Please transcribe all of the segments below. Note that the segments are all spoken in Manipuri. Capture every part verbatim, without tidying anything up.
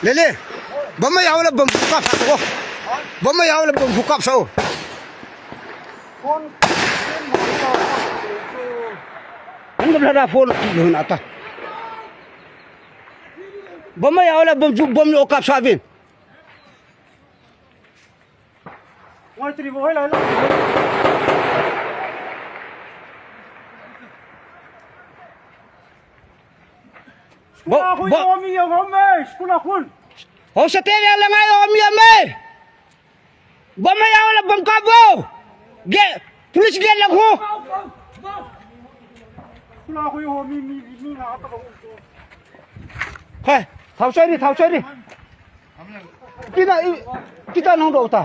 ꯂꯦꯂꯦ, ꯕꯝ ꯑꯃ ꯌꯥꯎꯔꯦ, ꯕꯝ ꯐꯨ ꯀꯥꯞꯁꯥꯠꯇꯣ꯫ ꯕꯝ ꯑꯃ ꯌꯥꯎꯔꯦ, ꯕꯝ ꯐꯨ ꯀꯥꯞꯁꯥꯠ꯫ ꯅꯪ ꯂꯣꯏꯅ ꯑꯇ꯫ ꯕꯝ ꯑꯃ ꯌꯥꯎꯔꯦ, ꯕꯝ ꯐꯨ, ꯕꯝ ꯌꯣ ꯀꯥꯞꯁꯥꯠ ꯕꯤꯟ꯫ ꯁ꯭ꯀꯨꯜ ꯕꯣ-, ꯑꯩꯈꯣꯏ ꯕꯣ-, ꯌꯧꯔꯝꯃꯤ, ꯌꯧꯔꯝꯃꯦ, ꯁ꯭ꯀꯨꯜ ꯑꯩꯈꯣꯏ꯫ ꯍꯣ, ꯁꯇꯦ ꯌꯥ ꯂꯉꯥꯏ ꯑꯣ ꯃꯤ ꯑꯃꯦ꯫ ꯕꯝ ꯌꯥꯎꯅ ꯕꯝ ꯀꯥꯞꯄꯣ꯫ ꯒꯦ-, ꯄꯨꯂꯤꯁ ꯒꯦꯠ ꯂꯪꯈꯣ꯫ ꯁ꯭ꯀꯨꯜ ꯑꯩꯈꯣꯏ ꯍꯣ ꯃꯤ, ꯃꯤ, ꯃꯤ ꯉꯥꯛꯇ ꯍꯣ꯫ ꯍꯦ, ꯊꯥꯎ ꯆꯥꯏꯔꯤ, ꯊꯥꯎ ꯆꯥꯏꯔꯤ꯫ ꯀꯤꯅ ꯏ-, ꯀꯤꯇ ꯅꯪ ꯗꯣꯛꯇ꯫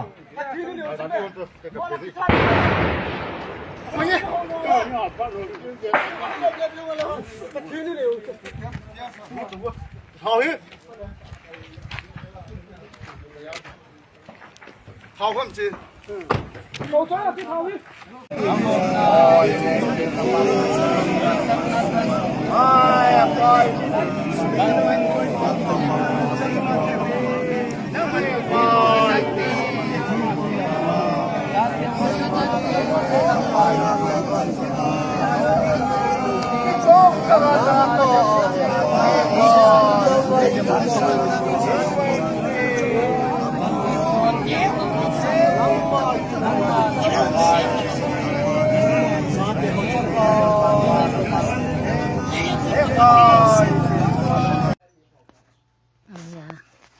ꯊꯥꯎ ꯈꯔ ꯆꯦ꯫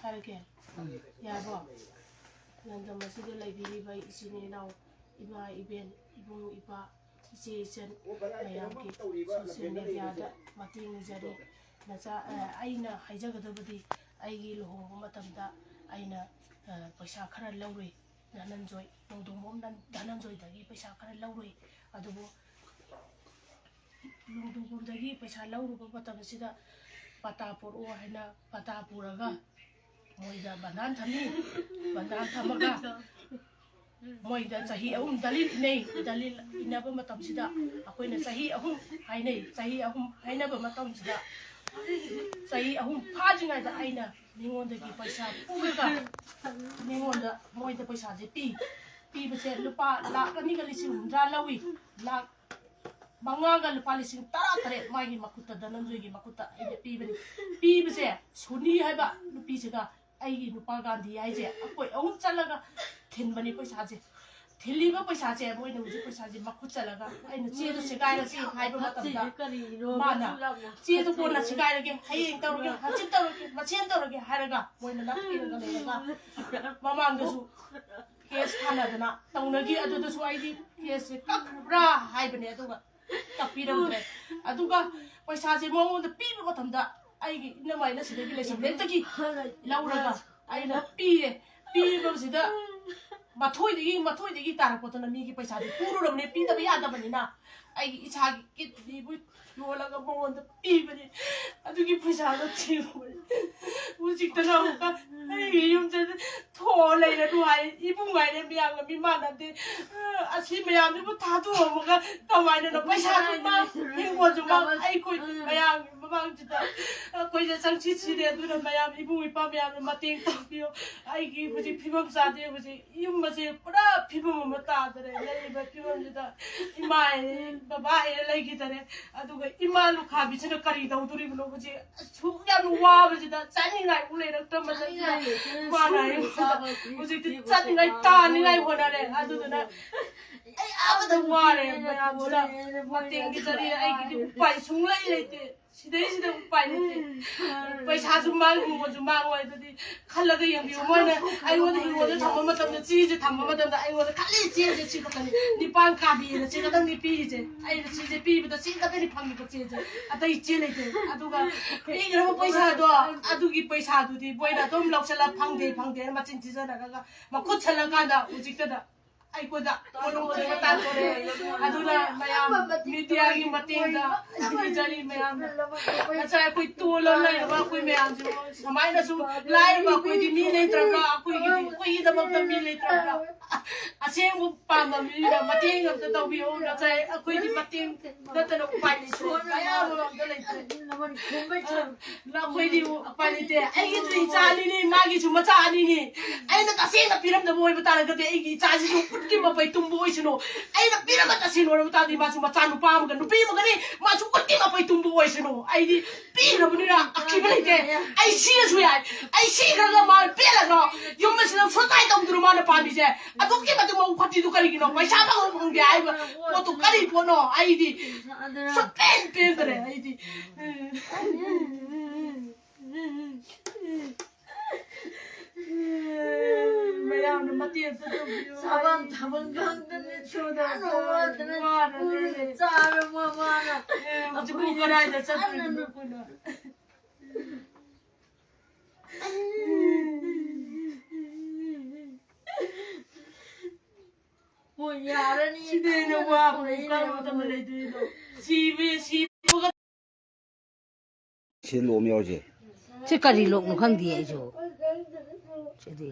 ꯍꯥꯏꯔꯒꯦ꯫ ꯎꯝ꯫ ꯌꯥꯔꯕꯣ? ꯂꯝꯗꯝ ꯑꯁꯤꯗ ꯂꯩꯕꯤꯔꯤꯕ ꯏꯆꯤꯟ ꯏꯅꯥꯎ, ꯏꯃꯥ ꯏꯕꯦꯟ, ꯏꯕꯨꯡ ꯏꯄ꯭ꯋꯥ, ꯏꯆꯦ ꯏꯆꯟ ꯃꯌꯥꯝꯒꯤ social mediaꯗ ꯃꯇꯦꯡ ꯅꯤꯖꯔꯤ꯫ ꯅꯆꯥ-, ꯑ, ꯑꯩꯅ ꯍꯥꯏꯖꯒꯗꯕꯗꯤ, ꯑꯩꯒꯤ ꯂꯨꯍꯣꯡꯕ ꯃꯇꯝꯗ ꯑꯩꯅ, ꯑ, ꯄꯩꯁꯥ ꯈꯔ ꯂꯧꯔꯨꯏ꯫ ꯙꯅꯟꯖꯣꯏ, ꯅꯣꯡꯗꯣꯡꯕꯝ ꯙꯅꯟꯖꯣꯏꯗꯒꯤ ꯄꯩꯁꯥ ꯈꯔ ꯂꯧꯔꯨꯏ꯫ ꯑꯗꯨꯕꯨ ꯅꯣꯡꯗꯣꯡꯕꯝꯗꯒꯤ ꯄꯩꯁꯥ ꯂꯧꯔꯨꯕ ꯃꯇꯝꯁꯤꯗ ꯄꯇꯥ ꯄꯨꯔꯛꯑꯣ ꯍꯥꯏꯅ ꯄꯇꯥ ꯄꯨꯔꯒ ꯃꯣꯏꯗ ꯕꯟꯗꯥꯟ ꯊꯝꯃꯤ꯫ ꯕꯟꯗꯥꯟ ꯊꯝꯃꯒ ꯃꯣꯏꯗ ꯆꯍꯤ ꯑꯍꯨꯝ ꯗꯂꯤꯜ ꯏꯅꯩ꯫ ꯗꯂꯤꯜ ꯏꯅꯕ ꯃꯇꯝꯁꯤꯗ ꯑꯩꯈꯣꯏꯅ ꯆꯍꯤ ꯑꯍꯨꯝ ꯍꯥꯏꯅꯩ꯫ ꯆꯍꯤ ꯑꯍꯨꯝ ꯍꯥꯏꯅꯕ ꯃꯇꯝꯁꯤꯗ ꯆꯍꯤ ꯑꯍꯨꯝ ꯐꯥꯗ꯭ꯔꯤꯉꯩꯗ ꯑꯩꯅ ꯃꯤꯉꯣꯟꯗꯒꯤ ꯄꯩꯁꯥ ꯄꯨꯔꯒ ꯃꯤꯉꯣꯟꯗ, ꯃꯣꯏꯗ ꯄꯩꯁꯥꯁꯦ ꯄꯤ꯫ ꯄꯤꯕꯁꯦ ꯂꯨꯄꯥ ꯂꯥꯈ ꯑꯅꯤꯒ ꯂꯤꯁꯤꯡ ꯍꯨꯝꯗ꯭ꯔꯥ ꯂꯧꯏ꯫ ꯂꯥꯈ ꯃꯉꯥꯒ ꯂꯨꯄꯥ ꯂꯤꯁꯤꯡ ꯇꯔꯥ ꯇꯔꯦꯠ ꯃꯥꯒꯤ ꯃꯈꯨꯠꯇ, ꯙꯅꯟꯖꯣꯏꯒꯤ ꯃꯈꯨꯠꯇ ꯑꯩꯅ ꯄꯤꯕꯅꯤ꯫ ꯄꯤꯕꯁꯦ ꯁꯣꯅꯤ ꯍꯥꯏꯕ ꯅꯨꯄꯤꯁꯤꯒ ꯑꯩꯒꯤ ꯅꯨꯄꯥ ꯒꯥꯟꯙꯤ ꯍꯥꯏꯁꯦ, ꯑꯩꯈꯣꯏ ꯑꯍꯨꯝ ꯆꯠꯂꯒ ꯊꯤꯟꯕꯅꯤ ꯄꯩꯁꯥꯁꯦ꯫ ꯊꯤꯜꯂꯤꯕ ꯄꯩꯁꯥꯁꯦ ꯃꯣꯏꯅ ꯍꯧꯖꯤꯛ ꯄꯩꯁꯥꯁꯦ ꯃꯈꯨꯠ ꯆꯠꯂꯒ ꯑꯩꯅ ꯆꯦꯗꯣ ꯁꯦꯒꯥꯏꯔꯁꯤ ꯍꯥꯏꯕ ꯃꯇꯝꯗ ꯃꯥꯅ ꯆꯦꯗꯣ ꯀꯣꯟꯅ ꯁꯦꯒꯥꯏꯔꯒꯦ, ꯍꯌꯦꯡ ꯇꯧꯔꯒꯦ, ꯍꯪꯆꯤꯠ ꯇꯧꯔꯒꯦ, ꯃꯁꯦꯝ ꯇꯧꯔꯒꯦ ꯍꯥꯏꯔꯒ ꯃꯣꯏꯅ ꯅꯞꯄꯤꯔꯒ ꯂꯩꯔꯒ ꯃꯃꯥꯡꯗꯁꯨ ꯀꯦꯁ ꯊꯥꯅꯗꯅ ꯇꯧꯅꯈꯤ꯫ ꯑꯗꯨꯗꯁꯨ ꯑꯩꯗꯤ ꯀꯦꯁꯁꯦ ꯀꯛꯈ꯭ꯔꯕ꯭ꯔꯥ ꯍꯥꯏꯕꯅꯦ, ꯑꯗꯨꯒ ꯀꯛꯄꯤꯔꯝꯗ꯭ꯔꯦ꯫ ꯑꯗꯨꯒ ꯄꯩꯁꯥꯁꯦ ꯃꯉꯣꯟꯗ ꯄꯤꯕ ꯃꯇꯝꯗ ꯑꯩꯒꯤ ꯏꯅꯝꯃ ꯑꯩꯅ ꯁꯤꯗꯒꯤ ꯂꯩꯁꯝꯂꯦꯟꯗꯒꯤ ꯂꯧꯔꯒ ꯑꯩꯅ ꯄꯤꯔꯦ꯫ ꯄꯤꯕꯁꯤꯗ ꯃꯊꯣꯏꯗꯒꯤ, ꯃꯊꯣꯏꯗꯒꯤ ꯇꯥꯔꯛꯄꯗꯨꯅ ꯃꯤꯒꯤ ꯄꯩꯁꯥꯗꯤ ꯄꯨꯔꯨꯔꯕꯅꯦ, ꯄꯤꯗꯕ ꯌꯥꯗꯕꯅꯤꯅ꯫ ꯑꯩꯒꯤ ꯏꯁꯥꯒꯤ ꯀꯤꯠꯅꯤꯕꯨ ꯌꯣꯜꯂꯒ ꯃꯉꯣꯟꯗ ꯄꯤꯕꯅꯤ꯫ ꯑꯗꯨꯒꯤ ꯄꯩꯁꯥꯗꯣ ꯊꯤꯔꯨꯕꯅꯤ꯫ ꯍꯧꯖꯤꯛꯇꯅ ꯑꯃꯨꯛꯀ ꯑꯩꯒꯤ ꯌꯨꯝꯗ ꯊꯣꯛꯑ ꯂꯩꯔꯅꯨ ꯍꯥꯏ꯫ ꯏꯕꯨꯡ ꯍꯥꯏꯔꯦ ꯃꯌꯥꯝꯒ ꯃꯤ ꯃꯥꯟꯅꯗꯦ꯫ ꯑꯁꯤ ꯃꯌꯥꯝꯁꯤꯕꯨ ꯊꯥꯗꯣꯛꯑꯝꯃꯒ ꯀꯃꯥꯏꯅꯅꯣ? ꯄꯩꯁꯥꯁꯨ ꯃꯥꯡ, ꯍꯤꯡꯒꯣꯜꯁꯨ ꯃꯥꯡ, ꯑꯩꯈꯣꯏ ꯃꯌꯥꯝꯒꯤ ꯃꯃꯥꯡꯁꯤꯗ ꯑꯩꯈꯣꯏꯁꯦ ꯆꯪꯁꯤ ꯁꯤꯔꯦ꯫ ꯑꯗꯨꯅ ꯃꯌꯥꯝ, ꯏꯕꯨꯡ ꯏꯄꯥ ꯃꯌꯥꯝꯅ ꯃꯇꯦꯡ ꯇꯧꯕꯤꯌꯨ꯫ ꯑꯩꯒꯤ ꯍꯧꯖꯤꯛ ꯐꯤꯕꯝ ꯆꯥꯗꯦ꯫ ꯍꯧꯖꯤꯛ ꯌꯨꯝ ꯑꯁꯦ ꯄꯨꯔꯥ ꯐꯤꯕꯝ ꯑꯃ ꯇꯥꯗꯔꯦ꯫ ꯂꯩꯔꯤꯕ ꯐꯤꯕꯝꯁꯤꯗ ꯏꯃꯥ ꯍꯦꯛ, ꯕꯕꯥ ꯍꯦꯛ ꯂꯩꯈꯤꯗꯔꯦ꯫ ꯑꯗꯨꯒ ꯏꯃꯥ ꯂꯨꯈꯥꯕꯤꯁꯤꯅ ꯀꯔꯤ ꯇꯧꯗꯣꯔꯤꯕꯅꯣ? ꯍꯧꯖꯤꯛ ꯑꯁꯨꯛ ꯌꯥꯝ ꯋꯥꯕꯁꯤꯗ ꯆꯥꯅꯤꯡꯉꯥꯏ ꯑꯃꯨꯛ ꯂꯩꯔꯛꯇ꯭ꯔ ꯃꯇꯝꯁꯤꯗ ꯆꯥꯅꯤꯡꯉꯥꯏ ꯂꯩꯇꯦ꯫ ꯏꯃꯥꯅ ꯑꯩꯉꯣꯟꯗ ꯆꯥꯕ ꯍꯧꯖꯤꯛꯇꯤ ꯊꯛꯄ ꯆꯥꯅꯤꯡꯉꯥꯏ ꯆꯥꯕ ꯇꯥꯅꯤꯡꯉꯥꯏ ꯍꯣꯠꯅꯔꯦ꯫ ꯑꯗꯨꯗꯨꯅ ꯑꯩ ꯑꯥꯕꯗ ꯋꯥꯔꯦ ꯃꯌꯥꯝꯁꯤꯗ ꯃꯇꯦꯡꯒꯤ ꯆꯔꯤ ꯑꯩꯒꯤꯗꯤ ꯎꯄꯥꯏ ꯁꯨꯡꯂꯩ ꯂꯩꯇꯦ꯫ ꯁꯤꯗꯩꯁꯤꯗ ꯎꯄꯥꯏ ꯂꯩꯇꯦ꯫ ꯄꯩꯁꯥꯁꯨ ꯃꯥꯡ, ꯍꯤꯡꯒꯣꯜꯁꯨ ꯃꯥꯡꯉꯣꯏ꯫ ꯑꯗꯨꯗꯤ ꯈꯜꯂꯒ ꯌꯦꯡꯕꯤꯌꯨ꯫ ꯃꯣꯏꯅ ꯑꯩꯉꯣꯟꯗ ꯍꯤꯡꯒꯣꯜꯗ ꯊꯝꯕ ꯃꯇꯝꯗ, ꯆꯦꯁꯦ ꯊꯝꯕ ꯃꯇꯝꯗ ꯑꯩꯉꯣꯟꯗ ꯈꯜꯂꯤ ꯆꯦꯁꯦ ꯁꯤ ꯈꯛꯇꯅꯤ꯫ ꯅꯤꯄꯥꯟ ꯀꯥꯕꯤꯅ ꯆꯦ ꯈꯛꯇꯪꯅꯤ ꯄꯤꯔꯤꯁꯦ꯫ ꯑꯩꯅ ꯆꯦꯁꯦ ꯄꯤꯕꯗ ꯆꯦ ꯈꯛꯇꯅꯤ ꯐꯪꯉꯤꯕ ꯆꯦꯁꯦ꯫ ꯑꯇꯩ ꯆꯦ ꯂꯩꯇꯦ꯫ ꯑꯗꯨꯒ ꯄꯤꯈ꯭ꯔꯕ ꯄꯩꯁꯥꯗꯣ, ꯑꯗꯨꯒꯤ ꯄꯩꯁꯥꯗꯨꯗꯤ ꯃꯣꯏꯅ ꯑꯗꯨꯝ ꯂꯧꯁꯜꯂ ꯐꯪꯗꯦ, ꯐꯪꯗꯦꯅ ꯃꯆꯤꯟ ꯊꯤꯖꯟꯅꯔꯒ ꯃꯈꯨꯠ ꯁꯜꯂꯀꯥꯟꯗ ꯍꯧꯖꯤꯛꯇꯗ ꯑꯩꯈꯣꯏꯗ ꯀꯣꯂꯣꯝ ꯀꯣꯂꯣꯝ ꯇꯥꯟꯊꯣꯔꯛꯑꯦ꯫ ꯑꯗꯨꯅ ꯃꯌꯥꯝ ꯃꯤꯗꯤꯌꯥꯒꯤ ꯃꯇꯦꯡꯗ ꯅꯤꯖꯔꯤ ꯃꯌꯥꯝꯅ꯫ ꯉꯁꯥꯏ ꯑꯩꯈꯣꯏ ꯇꯣꯜꯂ ꯂꯩꯔꯕ ꯑꯩꯈꯣꯏ ꯃꯌꯥꯝꯁꯤꯕꯨ ꯁꯨꯃꯥꯏꯅ ꯁꯨꯝ ꯂꯥꯏꯔꯕ ꯑꯩꯈꯣꯏꯗꯤ ꯃꯤ ꯂꯩꯇ꯭ꯔꯕ ꯑꯩꯈꯣꯏꯒꯤꯗꯤ ꯑꯩꯈꯣꯏꯒꯤ ꯃꯇꯝꯗ ꯃꯤ ꯂꯩꯇ꯭ꯔꯕ꯭ꯔꯥ? ꯑꯁꯦꯡꯕ ꯄꯥꯝꯕ ꯃꯤꯅ ꯃꯇꯦꯡ ꯑꯝꯇ ꯇꯧꯕꯤꯌꯣ꯫ ꯉꯁꯥꯏ ꯑꯩꯈꯣꯏꯗꯤ ꯃꯇꯦꯡ ꯅꯠꯇꯅ ꯎꯄꯥꯏ ꯂꯩꯇ꯭ꯔꯦ꯫ ꯑꯌꯥꯝꯕ ꯑꯝꯇ ꯂꯩꯇ꯭ꯔꯦ꯫ ꯑꯩꯈꯣꯏꯗꯤ ꯎꯄꯥꯏ ꯂꯩꯇꯦ꯫ ꯑꯩꯒꯤꯁꯨ ꯏꯆꯥ ꯑꯅꯤꯅꯤ, ꯃꯥꯒꯤꯁꯨ ꯃꯆꯥ ꯑꯅꯤꯅꯤ꯫ ꯑꯩꯅ ꯇꯁꯦꯡꯅ ꯄꯤꯔꯝꯗꯕ ꯑꯣꯏꯕ ꯇꯥꯔꯒꯗꯤ ꯑꯩꯒꯤ ꯏꯆꯥꯁꯤꯁꯨ ꯀꯨꯠꯀꯤ ꯃꯄꯩ ꯇꯨꯝꯕ ꯑꯣꯏꯁꯅꯨ꯫ ꯑꯩꯅ ꯄꯤꯔꯝꯕ ꯇꯁꯦꯡꯅ ꯑꯣꯏꯔꯝꯕ ꯇꯥꯔꯗꯤ ꯃꯥꯁꯨ ꯃꯆꯥ ꯅꯨꯄꯥ ꯑꯃꯒ ꯅꯨꯄꯤ ꯑꯃꯒꯅꯤ꯫ ꯃꯥꯁꯨ ꯀꯨꯠꯀꯤ ꯃꯄꯩ ꯇꯨꯝꯕ ꯑꯣꯏꯁꯅꯨ꯫ ꯑꯩꯗꯤ ꯄꯤꯔꯕꯅꯤꯅ ꯑꯀꯤꯕ ꯂꯩꯇꯦ꯫ ꯑꯩ ꯁꯤꯔꯁꯨ ꯌꯥꯏ꯫ ꯑꯩ ꯁꯤꯈ꯭ꯔꯒ ꯃꯥ ꯄꯦꯜꯂꯒ ꯌꯨꯝ ꯑꯁꯤꯗ ꯁꯨꯁꯥꯏ ꯇꯧꯗꯅ ꯃꯥꯅ ꯄꯥꯝꯃꯤꯁꯦ꯫ ꯑꯗꯨꯛꯀꯤ ꯃꯇꯤꯛ ꯃꯕꯨꯛ ꯐꯠꯇꯤꯗꯨ ꯀꯔꯤꯒꯤꯅꯣ? ꯄꯩꯁꯥ ꯐꯪꯕ ꯐꯪꯗꯦ ꯍꯥꯏꯕ ꯄꯣꯠꯇꯨ ꯀꯔꯤ ꯄꯣꯠꯅꯣ? ꯑꯩꯗꯤ ꯁꯨꯛꯄꯦꯟ ꯄꯦꯟꯗ꯭ꯔꯦ꯫ ꯑꯩꯗꯤ ꯃꯌꯥꯝꯅ ꯃꯇꯦꯡ ꯑꯝꯇ ꯇꯧꯕꯤꯌꯨ꯫ ꯆꯥꯐꯝ ꯊꯛꯐꯝ ꯈꯪꯗꯅ ꯁꯨꯗꯅ ꯋꯥꯗꯅ ꯋꯥꯅ ꯂꯩꯔꯦ꯫ ꯆꯥꯔ ꯃꯃꯥꯅ ꯑꯦ, ꯍꯧꯖꯤꯛꯄꯨ ꯀꯗꯥꯏꯗ ꯆꯠꯇꯣꯏꯅꯣ ꯑꯩꯈꯣꯏꯅ? ꯍꯣꯏ, ꯌꯥꯔꯅꯤ꯫ ꯁꯤꯗꯩ ꯍꯦꯟꯅ ꯋꯥꯕ ꯀꯔꯝꯕ ꯃꯇꯝꯗ ꯂꯩꯗꯣꯏꯅꯣ? ꯁꯤꯕ, ꯁꯤꯕꯒ ꯁꯤ ꯂꯣꯛ ꯑꯃ ꯌꯥꯎꯔꯤꯁꯦ꯫ ꯁꯤ ꯀꯔꯤ ꯂꯣꯛꯅꯣ ꯈꯪꯗꯦ ꯑꯩꯁꯨ꯫ ꯁꯤꯗꯤ꯫